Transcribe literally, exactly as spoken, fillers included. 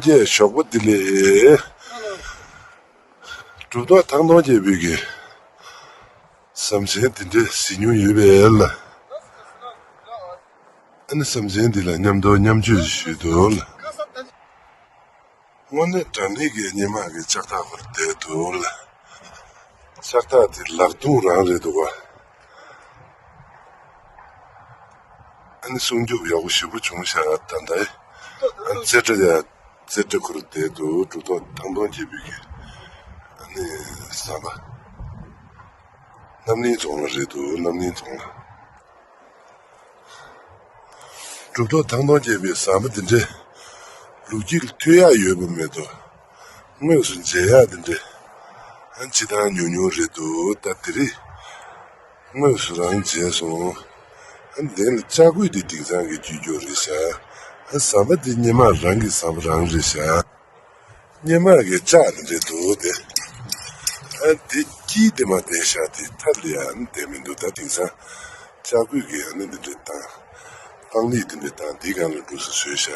རྒྱས་ཞོགས་པ་འདི་ལས། གྲུབ་ཐོབ་ཐང་སྟོང་རྒྱལ་པོའི་གི་ཟམ་ཆེན་འདི་འདྲའི་གཟིགས་མྱོང་ཡོད་པས་ལ། ཨ་ནི་ཟམ་ཆེན་འདི་ལ་མཉམ་དུ་མཉམ་སྤྱོད་ཞུས་འདུག་ལ། དངོས་གནས་དྲང་གནས་ཀྱི་སྙེ་མ་གི་ལྕགས་ཐག་པར་བསྡད་འདུག་ལ། ལྕགས་ཐག་དེ་ལག་རྡུང་རང་རེད་འདུག་བ། ཨ་ནི་སྲུང་སྐྱོབ་ཡག་པོ་ཞེ་པོ་བྱུང་ཤག་ད་ལྟ། ཨ་ནི་རྩེ་གྲ་ཡ་རྩེ་གྲ་ཁུར་བསྡད་འདུག་གྲུབ་ཐོབ་ཐང་སྟོང་རྒྱལ་པོའི་གི་ཨ་ནི་ཟམ་པ། རྣམ་གླིང་རྫོང་ལ་རེད་འདུག་རྣམ་གླིང་རྫོང་ལ། གྲུབ་ཐོབ་ཐང་སྟོང་རྒྱལ་པོའི་ཟམ་པ་འདི་འདྲའི་ལོ་རྒྱུས་ལ་ཐོས་ཡག་ཡོད་པ་མེད་དོ། དངོས་སུ་མཇལ་ཡག་འདི་འདྲའི་ཨ་ཅི་དང་ཉུང་ཉུང་རེད་འདུག་ད་དེ་རིང་དངོས་སུ་རང་མཇལ་སོང་། ཨ་འདི་ལ་ལྕགས་སྐུད་འདི་དེང་སང་གི་རྒྱུ་རྒྱུ་རེད་ཤག་ཨ་ཟམ་པ་འདི་སྙེ་མ་རང་གི་ཟམ་པ་རང་རེད་ཤག་སྙེ་མ་གི་ལྕགས་འདི་འདྲའི་འདུག་སྟེ། ཨ་འདི་དཀྱིལ་དེ་མ་བསྡད་ཤག་དེ་ཐབ་ལ་ཡང་བསྡད་མི་འདུག་ད་དེང་སང་ལྕགས་སྐུད་ཀྱི་ཨ་ནི་འདི་འདྲའི་བཏང་། པང་ལེབ་འདི་འདྲའི་བཏང་འདི་སྒང་ལ་འགྲོ་ས་བཟོས་ཤག